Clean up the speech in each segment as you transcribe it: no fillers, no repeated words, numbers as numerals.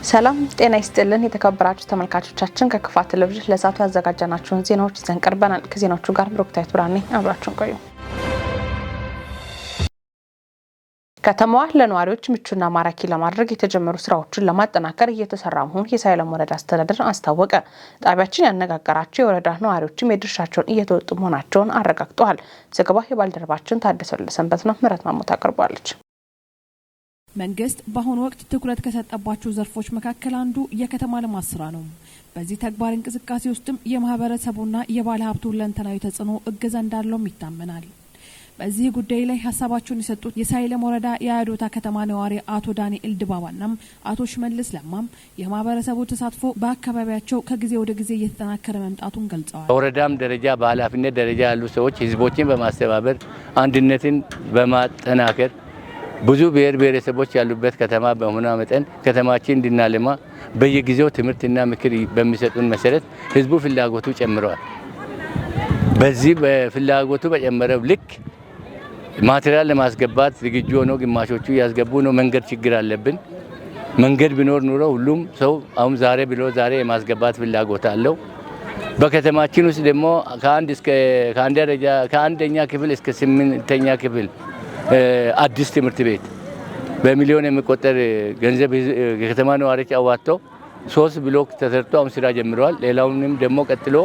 ሰላም ጤና ይስጥልን የተከበራችሁ ተመልካቾቻችን፣ ከክፋ ቴሌቪዥን ለሰዓቱ ያዘጋጀናቸውን ዜናዎች ይዘን ቀርበናል። ከዜናዎቹ ጋር ብሩክታዊት ብርሃኔ፣ አብራችሁን ቆዩ። ከተማዋ ለነዋሪዎች ምቹና ማራኪ ለማድረግ የተጀመሩ ስራዎችን ለማጠናከር እየተሰራ መሆኑን የሳይለም ወረዳ አስተዳደር አስታወቀ። ጣቢያችን ያነጋገራቸው የወረዳ ነዋሪዎችም የድርሻቸውን እየተወጡ መሆናቸውን አረጋግጠዋል። ዘገባ የባልደረባችን ታደሰ ለሰንበት ነው። ምህረት ማሞት አቅርቧለች። መንግስት በአሁኑ ወቅት ትኩረት ከሰጠባቸው ዘርፎች መካከል አንዱ የከተማ ልማት ስራ ነው። በዚህ ተግባር እንቅስቃሴ ውስጥም የማህበረሰቡና የባለ ሀብቱ ሁለንተናዊ ተጽዕኖ እገዛ እንዳለውም ይታመናል። በዚህ ጉዳይ ላይ ሀሳባቸውን የሰጡት የሳይለም ወረዳ የአዶታ ከተማ ነዋሪ አቶ ዳንኤል ድባባናም አቶ ሽመልስ ለማም የማህበረሰቡ ተሳትፎ በአካባቢያቸው ከጊዜ ወደ ጊዜ እየተጠናከረ መምጣቱን ገልጸዋል። በወረዳም ደረጃ በኃላፊነት ደረጃ ያሉ ሰዎች ህዝቦችን በማስተባበር፣ አንድነትን በማጠናከር፣ ብዙ ብሔር ብሔረሰቦች ያሉበት ከተማ በመሆኗ መጠን ከተማችን እንድናለማ በየጊዜው ትምህርትና ምክር በሚሰጡን መሰረት ህዝቡ ፍላጎቱ ጨምረዋል። በዚህ በፍላጎቱ በጨመረው ልክ ማቴሪያል ለማስገባት ዝግጁ ሆኖ ግማሾቹ እያስገቡ ነው። መንገድ ችግር አለብን። መንገድ ቢኖር ኑሮ ሁሉም ሰው አሁን ዛሬ ብሎ ዛሬ የማስገባት ፍላጎት አለው። በከተማችን ውስጥ ደግሞ ከአንድ እስከ ከአንድ ደረጃ ከአንደኛ ክፍል እስከ ስምንተኛ ክፍል አዲስ ትምህርት ቤት በሚሊዮን የሚቆጠር ገንዘብ የከተማ ነዋሪዎች አዋጥተው 3 ብሎክ ተሰርቶ አሁን ስራ ጀምረዋል። ሌላውንም ደግሞ ቀጥሎ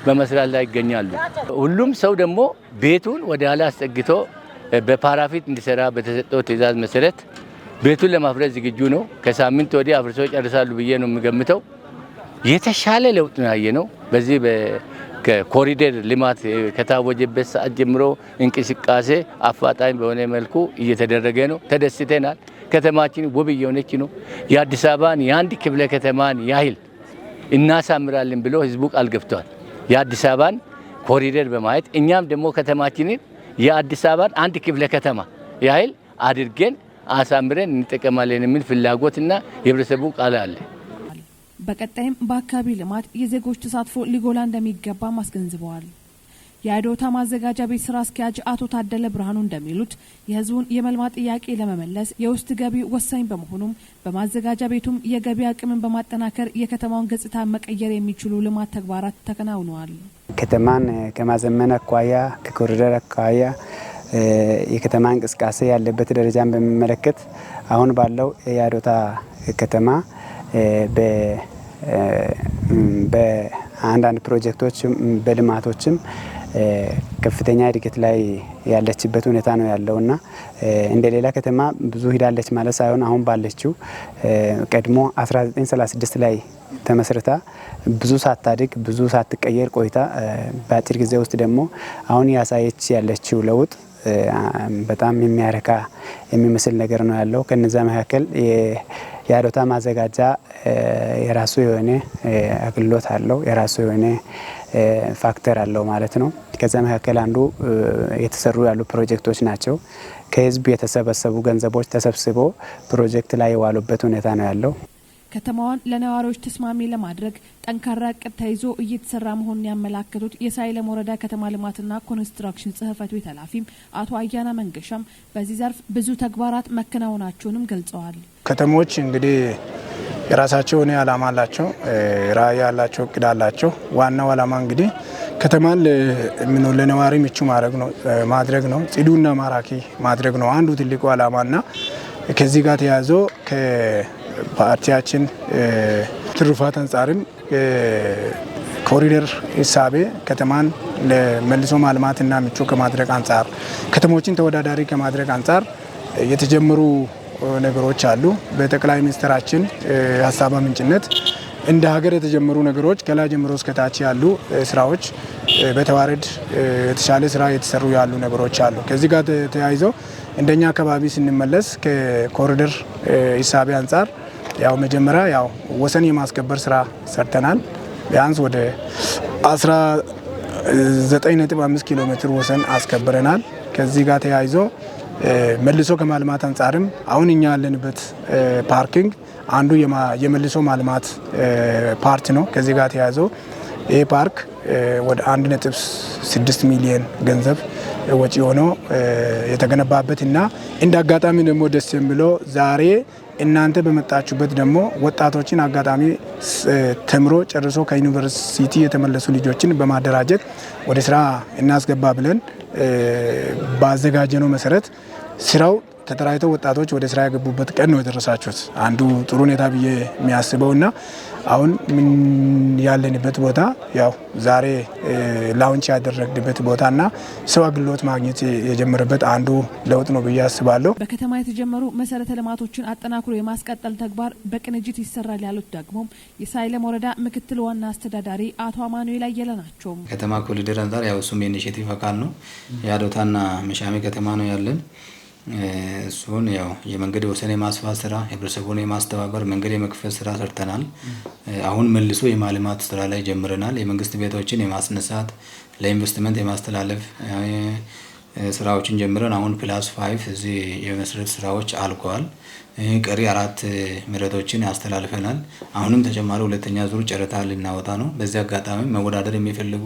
በመስራት ላይ ይገኛሉ። ሁሉም ሰው ደግሞ ቤቱን ወደ ኋላ አስጠግቶ በፓራፊት እንዲሰራ በተሰጠው ትዕዛዝ መሰረት ቤቱን ለማፍረስ ዝግጁ ነው። ከሳምንት ወዲህ አፍርሶ ይጨርሳሉ ብዬ ነው የምገምተው። የተሻለ ለውጥ ነው ያየነው። በዚህ ከኮሪደር ልማት ከታወጀበት ሰዓት ጀምሮ እንቅስቃሴ አፋጣኝ በሆነ መልኩ እየተደረገ ነው። ተደስተናል። ከተማችን ውብ እየሆነች ነው። የአዲስ አበባን የአንድ ክፍለ ከተማን ያህል እናሳምራለን ብሎ ህዝቡ ቃል ገብቷል። የአዲስ አበባን ኮሪደር በማየት እኛም ደግሞ ከተማችንን የአዲስ አበባን አንድ ክፍለ ከተማ ያህል አድርገን አሳምረን እንጠቀማለን የሚል ፍላጎትና የህብረተሰቡ ቃል አለ። በቀጣይም በአካባቢ ልማት የዜጎች ተሳትፎ ሊጎላ እንደሚገባም አስገንዝበዋል። የአዶታ ማዘጋጃ ቤት ስራ አስኪያጅ አቶ ታደለ ብርሃኑ እንደሚሉት የህዝቡን የመልማት ጥያቄ ለመመለስ የውስጥ ገቢ ወሳኝ በመሆኑም በማዘጋጃ ቤቱም የገቢ አቅምን በማጠናከር የከተማውን ገጽታ መቀየር የሚችሉ ልማት ተግባራት ተከናውነዋል። ከተማን ከማዘመን አኳያ፣ ከኮሪደር አኳያ የከተማ እንቅስቃሴ ያለበት ደረጃን በሚመለከት አሁን ባለው የአዶታ ከተማ በአንዳንድ ፕሮጀክቶች በልማቶችም ከፍተኛ እድገት ላይ ያለችበት ሁኔታ ነው ያለውና እንደ ሌላ ከተማ ብዙ ሂዳለች ማለት ሳይሆን አሁን ባለችው ቀድሞ 1936 ላይ ተመስርታ ብዙ ሳታድግ፣ ብዙ ሳትቀየር ቆይታ በአጭር ጊዜ ውስጥ ደግሞ አሁን ያሳየች ያለችው ለውጥ በጣም የሚያረካ የሚመስል ነገር ነው ያለው። ከነዛ መካከል የአዶታ ማዘጋጃ የራሱ የሆነ አገልግሎት አለው፣ የራሱ የሆነ factor አለው ማለት ነው። ከዛ መካከል አንዱ የተሰሩ ያሉ ፕሮጀክቶች ናቸው። ከህዝብ የተሰበሰቡ ገንዘቦች ተሰብስቦ ፕሮጀክት ላይ የዋሉበት ሁኔታ ነው ያለው። ከተማዋን ለነዋሪዎች ተስማሚ ለማድረግ ጠንካራ እቅድ ተይዞ እየተሰራ መሆኑን ያመላከቱት የሳይለም ወረዳ ከተማ ልማትና ኮንስትራክሽን ጽህፈት ቤት ኃላፊም አቶ አያና መንገሻም በዚህ ዘርፍ ብዙ ተግባራት መከናወናቸውንም ገልጸዋል። ከተሞች እንግዲህ የራሳቸው የሆነ ዓላማ አላቸው፣ ራዕይ አላቸው፣ እቅድ አላቸው። ዋናው ዓላማ እንግዲህ ከተማን ለነዋሪ ምቹ ማድረግ ነው፣ ጽዱና ማራኪ ማድረግ ነው አንዱ ትልቁ ዓላማና ከዚህ ጋር ተያይዞ ከፓርቲያችን ትሩፋት አንጻርም ኮሪደር እሳቤ ከተማን ለመልሶ ማልማትና ምቹ ከማድረግ አንጻር፣ ከተሞችን ተወዳዳሪ ከማድረግ አንጻር የተጀመሩ ነገሮች አሉ። በጠቅላይ ሚኒስትራችን ሀሳብ አመንጭነት እንደ ሀገር የተጀመሩ ነገሮች ከላይ ጀምሮ እስከታች ያሉ ስራዎች በተዋረድ የተሻለ ስራ የተሰሩ ያሉ ነገሮች አሉ። ከዚህ ጋር ተያይዘው እንደኛ አካባቢ ስንመለስ ከኮሪደር እሳቤ አንጻር ያው መጀመሪያ ያው ወሰን የማስከበር ስራ ሰርተናል። ቢያንስ ወደ 19.5 ኪሎ ሜትር ወሰን አስከብረናል። ከዚህ ጋር ተያይዞ መልሶ ከማልማት አንጻርም አሁን እኛ ያለንበት parking አንዱ የመልሶ ማልማት part ነው። ከዚህ ጋር ተያይዞ ይህ ፓርክ ወደ 1.6 ሚሊዮን ገንዘብ ወጪ ሆኖ የተገነባበት እና እንደ አጋጣሚ ደግሞ ደስ የሚለው ዛሬ እናንተ በመጣችሁበት ደግሞ ወጣቶችን አጋጣሚ ተምሮ ጨርሶ ከዩኒቨርሲቲ የተመለሱ ልጆችን በማደራጀት ወደ ስራ እናስገባ ብለን ባዘጋጀነው መሰረት ስራው ተደራጅተው ወጣቶች ወደ ስራ ያገቡበት ቀን ነው የደረሳችሁት። አንዱ ጥሩ ሁኔታ ብዬ የሚያስበውና አሁን ምን ያለንበት ቦታ ያው ዛሬ launch ያደረግንበት ቦታና ሰው አገልግሎት ማግኘት የጀመረበት አንዱ ለውጥ ነው ብዬ አስባለሁ። በከተማ የተጀመሩ መሰረተ ልማቶችን አጠናክሮ የማስቀጠል ተግባር በቅንጅት ይሰራል ያሉት ደግሞ የሳይለም ወረዳ ምክትል ዋና አስተዳዳሪ አቶ አማኑኤል አየለ ናቸው። ከተማ ኮሪደር አንጻር ያው እሱም የ initiative አካል ነው። የአዶታና መሻሜ ከተማ ነው ያለን። እሱን ያው የመንገድ ወሰን የማስፋት ስራ፣ ህብረተሰቡን የማስተባበር መንገድ የመክፈት ስራ ሰርተናል። አሁን መልሶ የማልማት ስራ ላይ ጀምረናል። የመንግስት ቤቶችን የማስነሳት፣ ለኢንቨስትመንት የማስተላለፍ ስራዎችን ጀምረን አሁን +5 እዚህ የመስረት ስራዎች አልቀዋል። ቀሪ 4 መሬቶችን ያስተላልፈናል። አሁንም ተጨማሪ ሁለተኛ ዙር ጨረታ ልናወጣ ነው። በዚህ አጋጣሚ መወዳደር የሚፈልጉ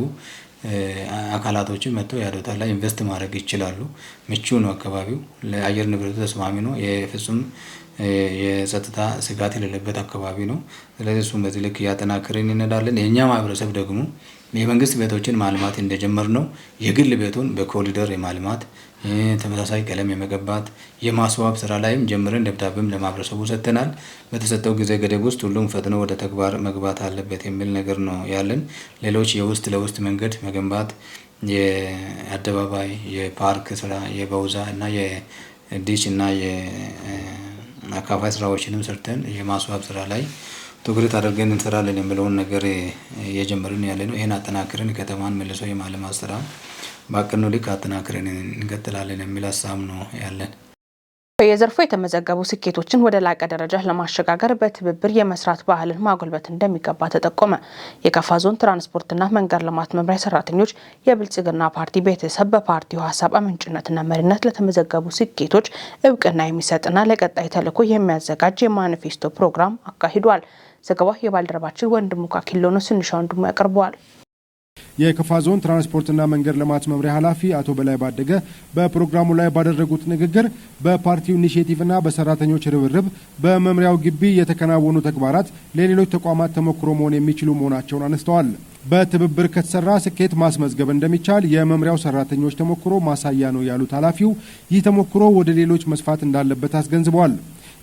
አካላቶችን መጥተው ያዶታ ላይ invest ማድረግ ይችላሉ። ምቹ ነው አካባቢው፣ ለአየር ንብረቱ ተስማሚ ነው። የፍጹም የጸጥታ ስጋት የሌለበት አካባቢ ነው። ስለዚህ እሱን በዚህ ልክ እያጠናክርን እንሄዳለን። የኛ ማህበረሰብ ደግሞ የመንግስት ቤቶችን ማልማት እንደጀመር ነው የግል ቤቱን በኮሪደር የማልማት፣ ተመሳሳይ ቀለም የመቀባት፣ የማስዋብ ስራ ላይም ጀምረን ደብዳቤም ለማህበረሰቡ ሰጥተናል። በተሰጠው ጊዜ ገደብ ውስጥ ሁሉም ፈጥኖ ወደ ተግባር መግባት አለበት የሚል ነገር ነው ያለን። ሌሎች የውስጥ ለውስጥ መንገድ መገንባት፣ የአደባባይ፣ የፓርክ ስራ፣ የበውዛ እና የ ditch እና የአካፋይ ስራዎችንም ሰርተን የማስዋብ ስራ ላይ ትኩረት አድርገን እንሰራለን የሚለውን ነገር እየጀመርን ያለ ነው። ይሄን አጠናክረን ከተማን መልሶ የማልማት ስራ ባቀድነው ልክ አጠናክረን እንቀጥላለን የሚል ሀሳብ ነው ያለን። በየዘርፉ የተመዘገቡ ስኬቶችን ወደ ላቀ ደረጃ ለማሸጋገር በትብብር የመስራት ባህልን ማጎልበት እንደሚገባ ተጠቆመ። የከፋ ዞን ትራንስፖርትና መንገድ ልማት መምሪያ ሰራተኞች የብልጽግና ፓርቲ ቤተሰብ በፓርቲው ሀሳብ አመንጭነትና መሪነት ለተመዘገቡ ስኬቶች እውቅና የሚሰጥና ለቀጣይ ተልዕኮ የሚያዘጋጅ የማኒፌስቶ ፕሮግራም አካሂዷል። ዘገባው የባልደረባችን ወንድሙ ካኪሎ ነው። ስንሻ ወንድሙ ያቀርበዋል። የከፋ ዞን ትራንስፖርትና መንገድ ልማት መምሪያ ኃላፊ አቶ በላይ ባደገ በፕሮግራሙ ላይ ባደረጉት ንግግር በፓርቲው initiative ና በሰራተኞች ርብርብ በመምሪያው ግቢ የተከናወኑ ተግባራት ለሌሎች ተቋማት ተሞክሮ መሆን የሚችሉ መሆናቸውን አነስተዋል። በትብብር ከተሰራ ስኬት ማስመዝገብ እንደሚቻል የመምሪያው ሰራተኞች ተሞክሮ ማሳያ ነው ያሉት ኃላፊው ይህ ተሞክሮ ወደ ሌሎች መስፋት እንዳለበት አስገንዝበዋል።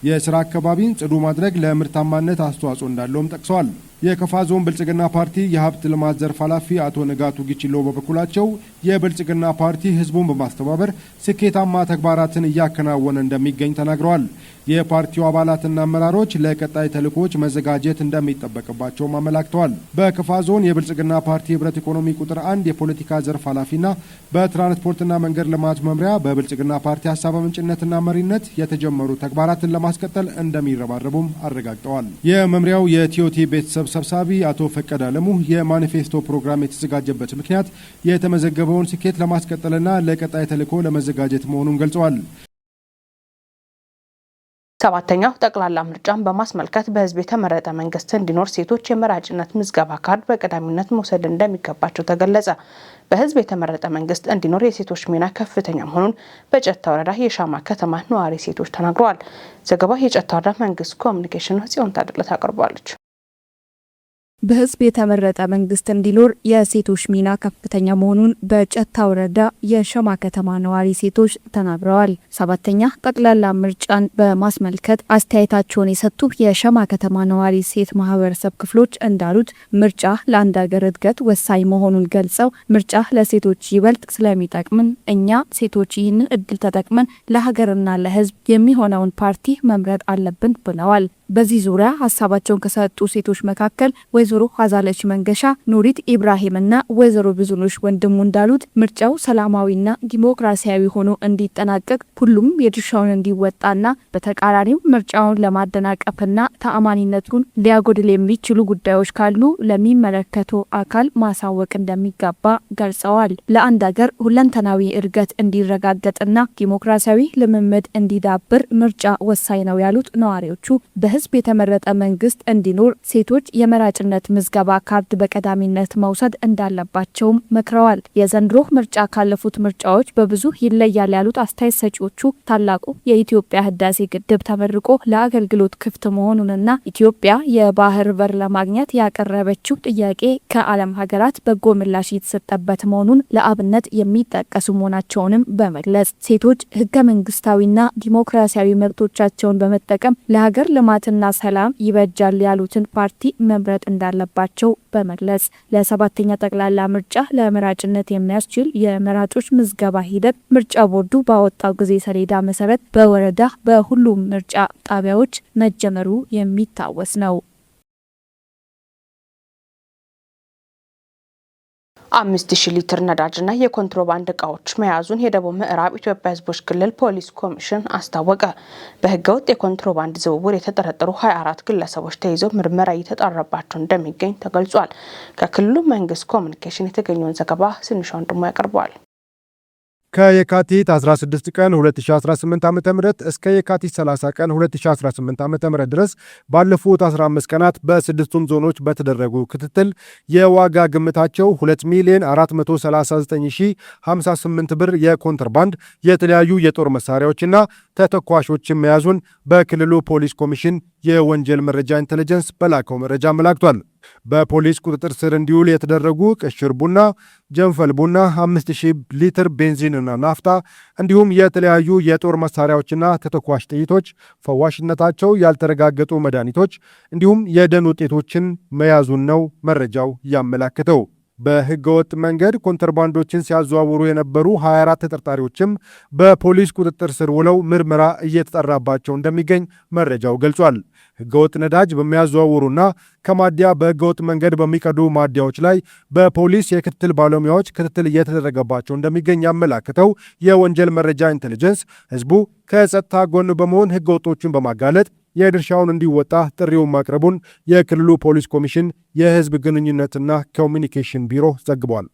የስራ አካባቢን ጽዱ ማድረግ ለምርታማነት አስተዋጽኦ እንዳለውም ጠቅሰዋል። የከፋ ዞን ብልጽግና ፓርቲ የሀብት ልማት ዘርፍ ኃላፊ አቶ ንጋቱ ጊችሎ በበኩላቸው የብልጽግና ፓርቲ ህዝቡን በማስተባበር ስኬታማ ተግባራትን እያከናወነ እንደሚገኝ ተናግረዋል። የፓርቲው አባላትና አመራሮች ለቀጣይ ተልዕኮች መዘጋጀት እንደሚጠበቅባቸውም አመላክተዋል። በከፋ ዞን የብልጽግና ፓርቲ ህብረት ኢኮኖሚ ቁጥር 1 የፖለቲካ ዘርፍ ኃላፊና በትራንስፖርትና መንገድ ልማት መምሪያ በብልጽግና ፓርቲ ሀሳብ አመንጭነትና መሪነት የተጀመሩ ተግባራትን ለማስቀጠል እንደሚረባረቡም አረጋግጠዋል። የመምሪያው የቲዮቲ ቤተሰብ ሰብሳቢ አቶ ፈቀደ አለሙ የማኒፌስቶ ፕሮግራም የተዘጋጀበት ምክንያት የተመዘገበውን ስኬት ለማስቀጠልና ለቀጣይ ተልዕኮ ለመዘጋጀት መሆኑን ገልጸዋል። 7ኛው ጠቅላላ ምርጫን በማስመልከት በህዝብ የተመረጠ መንግስት እንዲኖር ሴቶች የመራጭነት ምዝገባ ካርድ በቀዳሚነት መውሰድ እንደሚገባቸው ተገለጸ። በህዝብ የተመረጠ መንግስት እንዲኖር የሴቶች ሚና ከፍተኛ መሆኑን በጨታ ወረዳ የሻማ ከተማ ነዋሪ ሴቶች ተናግረዋል። ዘገባው የጨታ ወረዳ መንግስት ኮሚኒኬሽን ነው። ጽዮን ታደለ ታቀርበዋለች። በህዝብ የተመረጠ መንግስት እንዲኖር የሴቶች ሚና ከፍተኛ መሆኑን በጨታ ወረዳ የሸማ ከተማ ነዋሪ ሴቶች ተናግረዋል። 7ኛ ጠቅላላ ምርጫን በማስመልከት አስተያየታቸውን የሰጡ የሸማ ከተማ ነዋሪ ሴት ማህበረሰብ ክፍሎች እንዳሉት ምርጫ ለአንድ ሀገር እድገት ወሳኝ መሆኑን ገልጸው ምርጫ ለሴቶች ይበልጥ ስለሚጠቅምን እኛ ሴቶች ይህንን እድል ተጠቅመን ለሀገርና ለህዝብ የሚሆነውን ፓርቲ መምረጥ አለብን ብለዋል። በዚህ ዙሪያ ሀሳባቸውን ከሰጡ ሴቶች መካከል ወይዘሮ ሀዛለች መንገሻ፣ ኑሪት ኢብራሂምና ወይዘሮ ብዙኖሽ ወንድሙ እንዳሉት ምርጫው ሰላማዊና ዲሞክራሲያዊ ሆኖ እንዲጠናቀቅ ሁሉም የድርሻውን እንዲወጣና በተቃራኒው ምርጫውን ለማደናቀፍና ተአማኒነቱን ሊያጎድል የሚችሉ ጉዳዮች ካሉ ለሚመለከቱ አካል ማሳወቅ እንደሚገባ ገልጸዋል። ለአንድ ሀገር ሁለንተናዊ እድገት እንዲረጋገጥና ዲሞክራሲያዊ ልምምድ እንዲዳብር ምርጫ ወሳኝ ነው ያሉት ነዋሪዎቹ በህዝብ የተመረጠ መንግስት እንዲኖር ሴቶች የመራጭነት ምዝገባ ካርድ በቀዳሚነት መውሰድ እንዳለባቸውም መክረዋል። የዘንድሮ ምርጫ ካለፉት ምርጫዎች በብዙ ይለያል ያሉት አስተያየት ሰጪዎቹ፣ ታላቁ የኢትዮጵያ ህዳሴ ግድብ ተመርቆ ለአገልግሎት ክፍት መሆኑንና ኢትዮጵያ የባህር በር ለማግኘት ያቀረበችው ጥያቄ ከዓለም ሀገራት በጎ ምላሽ እየተሰጠበት መሆኑን ለአብነት የሚጠቀሱ መሆናቸውንም በመግለጽ፣ ሴቶች ህገ መንግስታዊና ዲሞክራሲያዊ መብቶቻቸውን በመጠቀም ለሀገር ልማትና ሰላም ይበጃል ያሉትን ፓርቲ መምረጥ እንዳለባቸው በመግለጽ፣ ለሰባተኛ ጠቅላላ ምርጫ ለመራጭነት የሚያስችል የመራጮች ምዝገባ ሂደት ምርጫ ቦርዱ ባወጣው ጊዜ ሰሌዳ መሰረት በወረዳ በሁሉም ምርጫ ጣቢያዎች መጀመሩ የሚታወስ ነው። 5000 ሊትር ነዳጅና የኮንትሮባንድ እቃዎች መያዙን የደቡብ ምዕራብ ኢትዮጵያ ሕዝቦች ክልል ፖሊስ ኮሚሽን አስታወቀ። በህገወጥ የኮንትሮባንድ ዝውውር የተጠረጠሩ 24 ግለሰቦች ተይዘው ምርመራ እየተጣራባቸው እንደሚገኝ ተገልጿል። ከክልሉ መንግስት ኮሚኒኬሽን የተገኘውን ዘገባ ስንሻ ወንድሙ ያቀርበዋል። ከየካቲት 16 ቀን 2018 ዓ.ም እስከ የካቲት 30 ቀን 2018 ዓ.ም ድረስ ባለፉት 15 ቀናት በስድስቱም ዞኖች በተደረጉ ክትትል የዋጋ ግምታቸው 2 ሚሊዮን 439058 ብር የኮንትሮባንድ የተለያዩ የጦር መሳሪያዎችና ተተኳሾችን መያዙን በክልሉ ፖሊስ ኮሚሽን የወንጀል መረጃ ኢንተለጀንስ በላከው መረጃ አመላክቷል። በፖሊስ ቁጥጥር ስር እንዲውል የተደረጉ ቅሽር ቡና፣ ጀንፈል ቡና፣ 5000 ሊትር ቤንዚንና ናፍታ እንዲሁም የተለያዩ የጦር መሳሪያዎችና ተተኳሽ ጥይቶች፣ ፈዋሽነታቸው ያልተረጋገጡ መድኃኒቶች እንዲሁም የደን ውጤቶችን መያዙን ነው መረጃው ያመላክተው። በህገወጥ መንገድ ኮንትሮባንዶችን ሲያዘዋውሩ የነበሩ 24 ተጠርጣሪዎችም በፖሊስ ቁጥጥር ስር ውለው ምርመራ እየተጣራባቸው እንደሚገኝ መረጃው ገልጿል። ህገወጥ ነዳጅ በሚያዘዋውሩና ከማደያ በህገወጥ መንገድ በሚቀዱ ማደያዎች ላይ በፖሊስ የክትትል ባለሙያዎች ክትትል እየተደረገባቸው እንደሚገኝ ያመላክተው የወንጀል መረጃ ኢንቴሊጀንስ፣ ህዝቡ ከጸጥታ ጎን በመሆን ህገወጦችን በማጋለጥ የድርሻውን እንዲወጣ ጥሪውን ማቅረቡን የክልሉ ፖሊስ ኮሚሽን የህዝብ ግንኙነትና ኮሚኒኬሽን ቢሮ ዘግቧል።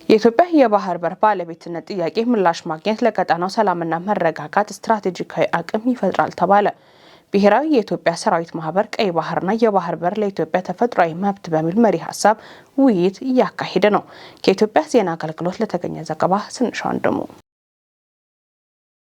የኢትዮጵያ የባህር በር ባለቤትነት ጥያቄ ምላሽ ማግኘት ለቀጠናው ሰላምና መረጋጋት ስትራቴጂካዊ አቅም ይፈጥራል ተባለ። ብሔራዊ የኢትዮጵያ ሰራዊት ማህበር ቀይ ባህርና የባህር በር ለኢትዮጵያ ተፈጥሯዊ መብት በሚል መሪ ሀሳብ ውይይት እያካሄደ ነው። ከኢትዮጵያ ዜና አገልግሎት ለተገኘ ዘገባ ስንሻ ወንድሙ።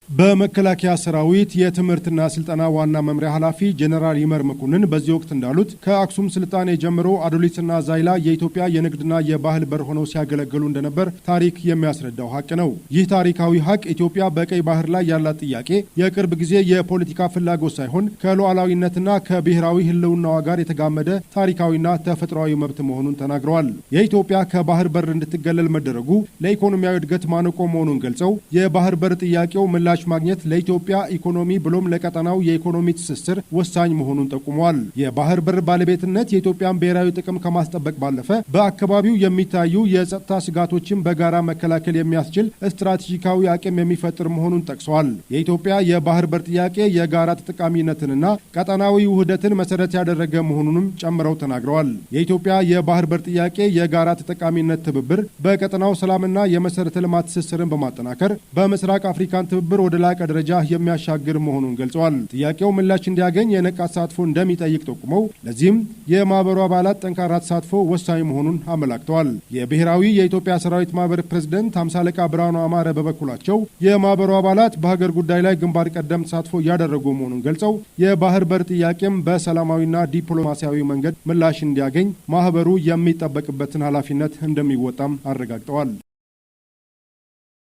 በመከላከያ ሰራዊት የትምህርትና ስልጠና ዋና መምሪያ ኃላፊ ጄኔራል ይመር መኮንን በዚህ ወቅት እንዳሉት፣ ከአክሱም ስልጣኔ ጀምሮ አዱሊስና ዛይላ የኢትዮጵያ የንግድና የባህል በር ሆነው ሲያገለግሉ እንደነበር ታሪክ የሚያስረዳው ሀቅ ነው። ይህ ታሪካዊ ሀቅ ኢትዮጵያ በቀይ ባህር ላይ ያላት ጥያቄ የቅርብ ጊዜ የፖለቲካ ፍላጎት ሳይሆን ከሉዓላዊነትና ከብሔራዊ ሕልውናዋ ጋር የተጋመደ ታሪካዊና ተፈጥሯዊ መብት መሆኑን ተናግረዋል። የኢትዮጵያ ከባህር በር እንድትገለል መደረጉ ለኢኮኖሚያዊ እድገት ማነቆ መሆኑን ገልጸው፣ የባህር በር ጥያቄው ምላሽ ማግኘት ለኢትዮጵያ ኢኮኖሚ ብሎም ለቀጠናው የኢኮኖሚ ትስስር ወሳኝ መሆኑን ጠቁመዋል። የባህር በር ባለቤትነት የኢትዮጵያን ብሔራዊ ጥቅም ከማስጠበቅ ባለፈ በአካባቢው የሚታዩ የጸጥታ ስጋቶችን በጋራ መከላከል የሚያስችል ስትራቴጂካዊ አቅም የሚፈጥር መሆኑን ጠቅሰዋል። የኢትዮጵያ የባህር በር ጥያቄ የጋራ ተጠቃሚነትንና ቀጠናዊ ውህደትን መሰረት ያደረገ መሆኑንም ጨምረው ተናግረዋል። የኢትዮጵያ የባህር በር ጥያቄ የጋራ ተጠቃሚነት ትብብር በቀጠናው ሰላምና የመሰረተ ልማት ትስስርን በማጠናከር በምስራቅ አፍሪካን ትብብር ወደ ላቀ ደረጃ የሚያሻግር መሆኑን ገልጸዋል። ጥያቄው ምላሽ እንዲያገኝ የነቃ ተሳትፎ እንደሚጠይቅ ጠቁመው፣ ለዚህም የማህበሩ አባላት ጠንካራ ተሳትፎ ወሳኝ መሆኑን አመላክተዋል። የብሔራዊ የኢትዮጵያ ሰራዊት ማህበር ፕሬዝደንት ሃምሳ አለቃ ብርሃኑ አማረ በበኩላቸው፣ የማህበሩ አባላት በሀገር ጉዳይ ላይ ግንባር ቀደም ተሳትፎ እያደረጉ መሆኑን ገልጸው፣ የባህር በር ጥያቄም በሰላማዊና ዲፕሎማሲያዊ መንገድ ምላሽ እንዲያገኝ ማህበሩ የሚጠበቅበትን ኃላፊነት እንደሚወጣም አረጋግጠዋል።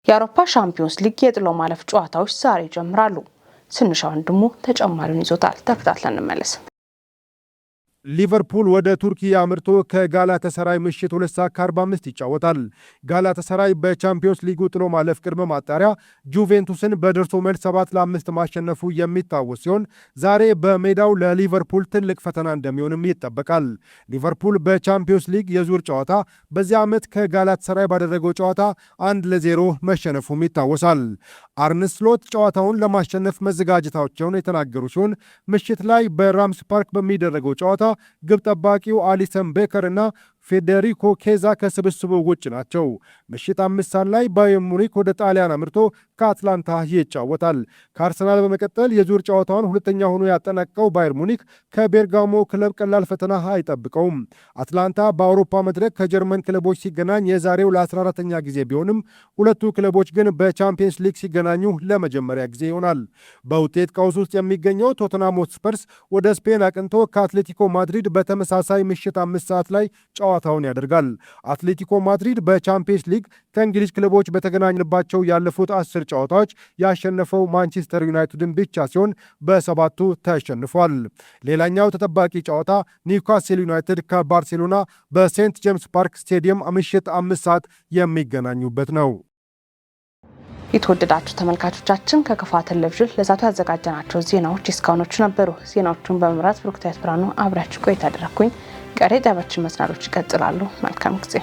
የአውሮፓ ሻምፒዮንስ ሊግ የጥሎ ማለፍ ጨዋታዎች ዛሬ ይጀምራሉ። ስንሻ ወንድሙ ተጨማሪውን ይዞታል። ተከታትለን እንመለስ። ሊቨርፑል ወደ ቱርኪ አምርቶ ከጋላተሰራይ ምሽት 2 ሰዓት ከ45 ይጫወታል። ጋላተሰራይ በቻምፒዮንስ ሊጉ ጥሎ ማለፍ ቅድመ ማጣሪያ ጁቬንቱስን በደርሶ መልስ 7-5 ማሸነፉ የሚታወስ ሲሆን፣ ዛሬ በሜዳው ለሊቨርፑል ትልቅ ፈተና እንደሚሆንም ይጠበቃል። ሊቨርፑል በቻምፒዮንስ ሊግ የዙር ጨዋታ በዚህ ዓመት ከጋላተሰራይ ባደረገው ጨዋታ 1-0 መሸነፉም ይታወሳል። አርነ ስሎት ጨዋታውን ለማሸነፍ መዘጋጀታቸውን የተናገሩ ሲሆን፣ ምሽት ላይ በራምስ ፓርክ በሚደረገው ጨዋታ ግብ ጠባቂው አሊሰን ቤከር እና ፌዴሪኮ ኬዛ ከስብስቡ ውጭ ናቸው። ምሽት 5 ሰዓት ላይ ባየር ሙኒክ ወደ ጣሊያን አምርቶ ከአትላንታ ይጫወታል። ከአርሰናል በመቀጠል የዙር ጨዋታውን ሁለተኛ ሆኖ ያጠናቀቀው ባየር ሙኒክ ከቤርጋሞ ክለብ ቀላል ፈተና አይጠብቀውም። አትላንታ በአውሮፓ መድረክ ከጀርመን ክለቦች ሲገናኝ የዛሬው ለ14ተኛ ጊዜ ቢሆንም ሁለቱ ክለቦች ግን በቻምፒየንስ ሊግ ሲገናኙ ለመጀመሪያ ጊዜ ይሆናል። በውጤት ቀውስ ውስጥ የሚገኘው ቶተንሃም ሆትስፐርስ ወደ ስፔን አቅንቶ ከአትሌቲኮ ማድሪድ በተመሳሳይ ምሽት 5 ሰዓት ላይ ጨዋታውን ያደርጋል። አትሌቲኮ ማድሪድ በቻምፒየንስ ሊግ ከእንግሊዝ ክለቦች በተገናኘባቸው ያለፉት 10 ጨዋታዎች ያሸነፈው ማንቸስተር ዩናይትድን ብቻ ሲሆን በሰባቱ ተሸንፏል። ሌላኛው ተጠባቂ ጨዋታ ኒውካስል ዩናይትድ ከባርሴሎና በሴንት ጄምስ ፓርክ ስቴዲየም ምሽት 5 ሰዓት የሚገናኙበት ነው። የተወደዳችሁ ተመልካቾቻችን፣ ከከፋ ቴሌቪዥን ለዛቱ ያዘጋጀናቸው ዜናዎች እስካሁኖቹ ነበሩ። ዜናዎቹን በመምራት ብሩክታዊት ብርሃኑ አብሬያችሁ ቆይታ አደረግኩኝ። ቀሪ ጣቢያችን መሰናዶች ይቀጥላሉ። መልካም ጊዜ።